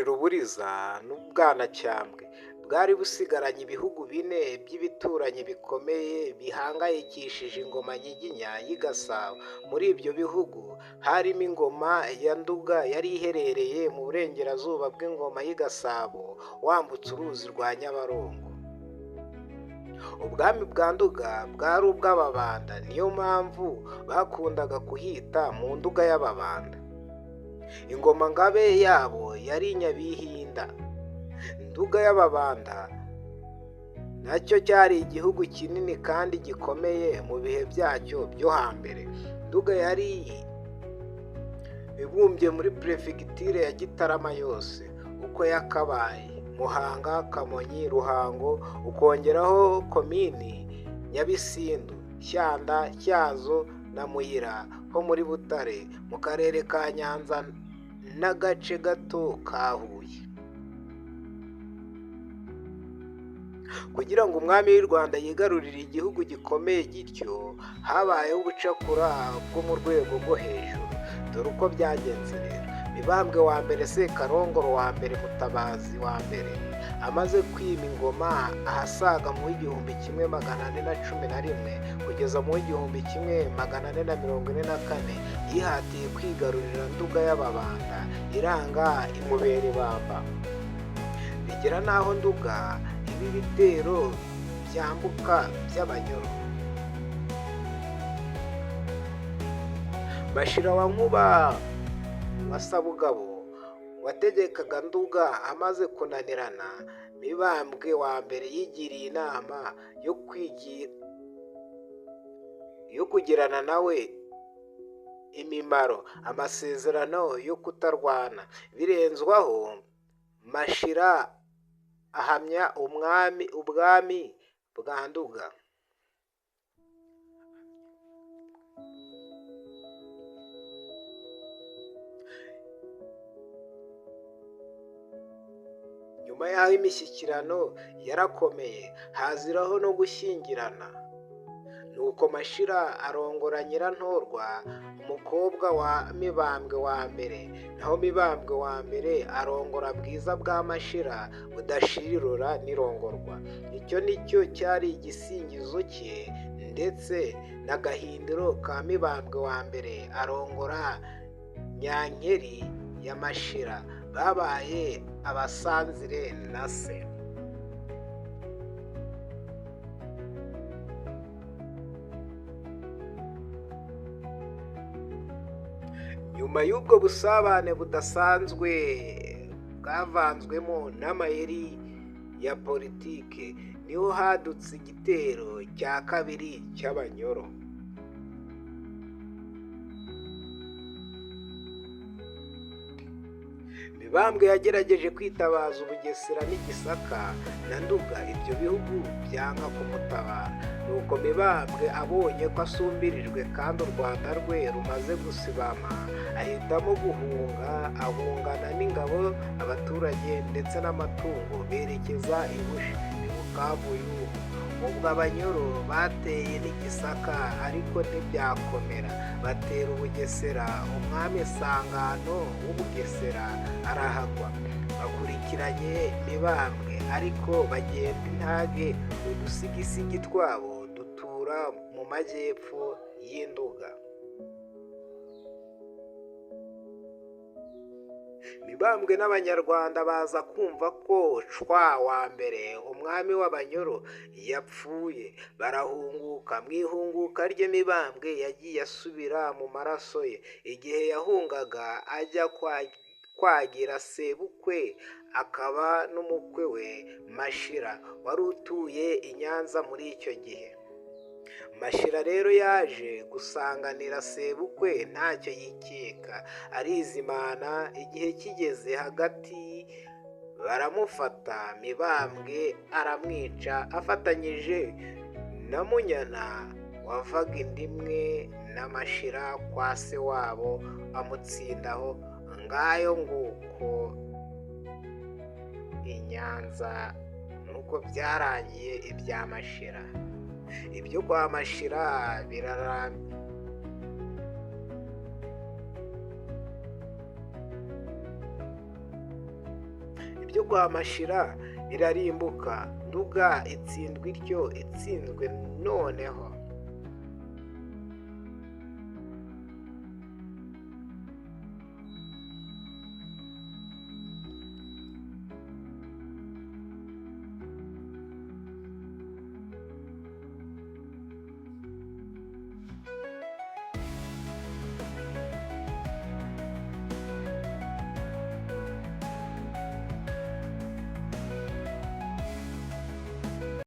Uburiza n'u Bwanacyambwe. Bwari busigaranye ibihugu bine by'ibituranyi bikomeye bihangayikishije ingoma nyiginya y'i Gasabo. Muri ibyo bihugu harimo ingoma ya Nduga yari iherereye mu burengerazuba bw'ingoma y'i Gasabo, wambutse uruzi rwa Nyabarongo. Ubwami bwa Nduga bwari ubw'Ababanda, niyo mpamvu bakundaga kuhita mu Nduga y'Ababanda. Ingoma ngabe yabo yari Nyabihinda. Nduga y'Ababanda nacyo cyari igihugu kinini kandi gikomeye mu bihe byacyo byo hambere. Nduga yari ibumbye muri perefegitire ya Gitarama yose uko yakabaye: Muhanga, Kamonyi, Ruhango, ukongeraho Komini Nyabisindu, Shyanda, Tyazo na Muyira ho muri Butare mu karere ka Nyanza n'agace gato ka Huye. Kugira ngo umwami w'u Rwanda yigarurire igihugu gikomeye gityo, habayeho ubucakura bwo mu rwego rwo hejuru. Dore uko byagenze rero. Mibambwe wa mbere Sekarongoro wa mbere Mutabazi wa mbere amaze kwima ingoma ahasaga mu 1411 kugeza mu 1444, yihatiye kwigarurira Nduga y'Ababanda iranga imubera ibamba. Bigera n'aho Nduga iba ibitero byambuka by'Abanyoro. Mashira wa Nkuba wa Sabugabo wategekaga Nduga amaze kunanirana, Mibambwe wa mbere yigiriye inama yo kugirana nawe imimaro, amasezerano yo kutarwana. Birenzwaho Mashira ahamya ubwami bwa Nduga. Nyuma y'aho imishyikirano yarakomeye, haziraho no gushyingirana. Nuko Mashira arongora Nyirantorwa, umukobwa wa Mibambwe wa mbere, naho Mibambwe wa mbere arongora Bwiza bwa Mashira budashirirura n'irongorwa. Icyo nicyo cyari igisingizo cye, ndetse na Gahindiro ka Mibambwe wa mbere arongora Nyankeri ya Mashira, babaye abasanzire na se. Nyuma y'ubwo busabane budasanzwe bwavanzwemo n'amayeri ya politike, niho hadutse igitero cya kabiri cy'Abanyoro. Mibambwe yagerageje kwitabaza Ubugesera n'Igisaka na Nduga, ibyo bihugu byanga kumutabara. Nuko Mibambwe abonye ko asumbirijwe kandi u Rwanda rwe rumaze gusibama, ahitamo guhunga, ahungana n'ingabo, abaturage ndetse n'amatungo, berekeza i Bushi, i Bukavu y'ubu. Ubwo Abanyoro bateye n'Igisaka ariko ntibyakomera, batera Ubugesera, umwami Sangano w'Ubugesera arahagwa. Bakurikiranye Mibambwe ariko bagenda intage, udusigisigi twabo dutura mu majyepfo y'Induga. Mibambwe n'Abanyarwanda baza kumva ko Cwa wa mbere umwami w'Abanyoro yapfuye, barahunguka. Mu ihunguka rye Mibambwe yagiye asubira mu maraso ye. Igihe yahungaga ajya kwagira sebukwe akaba n'umukwe we Mashira wari utuye i Nyanza muri icyo gihe. Mashira rero yaje gusanganira sebukwe ntacyo yikeka, arizimana. Igihe kigeze hagati baramufata, Mibambwe aramwica afatanyije na Munyana wavaga inda imwe na Mashira kwa se wabo, amutsindaho. Ngayo nguko i Nyanza nuko byarangiye ibya Mashira. Ibyo kwa Mashira birarangiye. Ibyo kwa Mashira birarimbuka, Nduga itsindwa ityo, itsinzwe noneho.